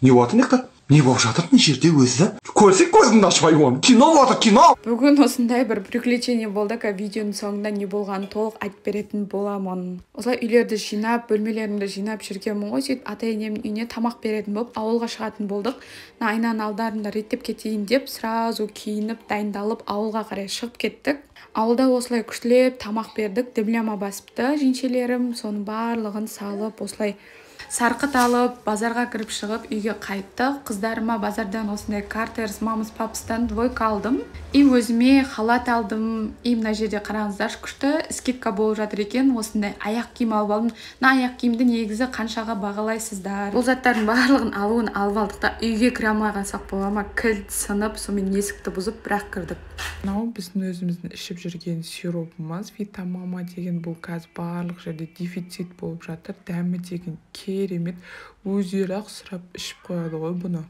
Не болып жатыр мына? Не болып жатыр мына жерде өзі? Көрсек, көзімді ашпай оны. Кино болып жатыр, кино. Бүгін осындай бір приключение болды. Видеоның соңында не болғанын толық айтып беретін боламын. Осылай үйлерді жинап, бөлмелерімді жинап жүргенмін ғой. Сөйтіп, ата енемнің үйіне тамақ беретін болып, ауылға шығатын болдық. Мына айнаның алдарында реттеп кетейін деп, сразу киініп, дайындалып, ауылға қарай шығып кеттік. Ауылда осылай күштілеп тамақ бердік. Дімляма басыпты жеңшелерім, соның барлығын салып, осылай сарқыт алып, базарға кіріп шығып, үйге қайттық. Қыздарыма базардан осындай Carter's, Мамас Папстан двойка алдым и өзіме халат алдым. И мына жерде, қараңыздаршы, күшті скидка болып жатыр екен, осындай аяқ киім алып алдым. Мына аяқ киімді негізі қаншаға бағалайсыздар? Бұл заттардың барлығын алуын алып алдық та, үйге кіре алмай қалсақ бола ма? Кілт сынып, сонымен есікті бұзып, бірақ кірдік. Мынау біздің өзіміздің ішіп жүрген сиропымыз, Витамама деген. Бұл қазір барлық жерде дефицит болып жатыр. Дәмі деген керемет, өздері ақ сұрап ішіп қояды ғой бұны.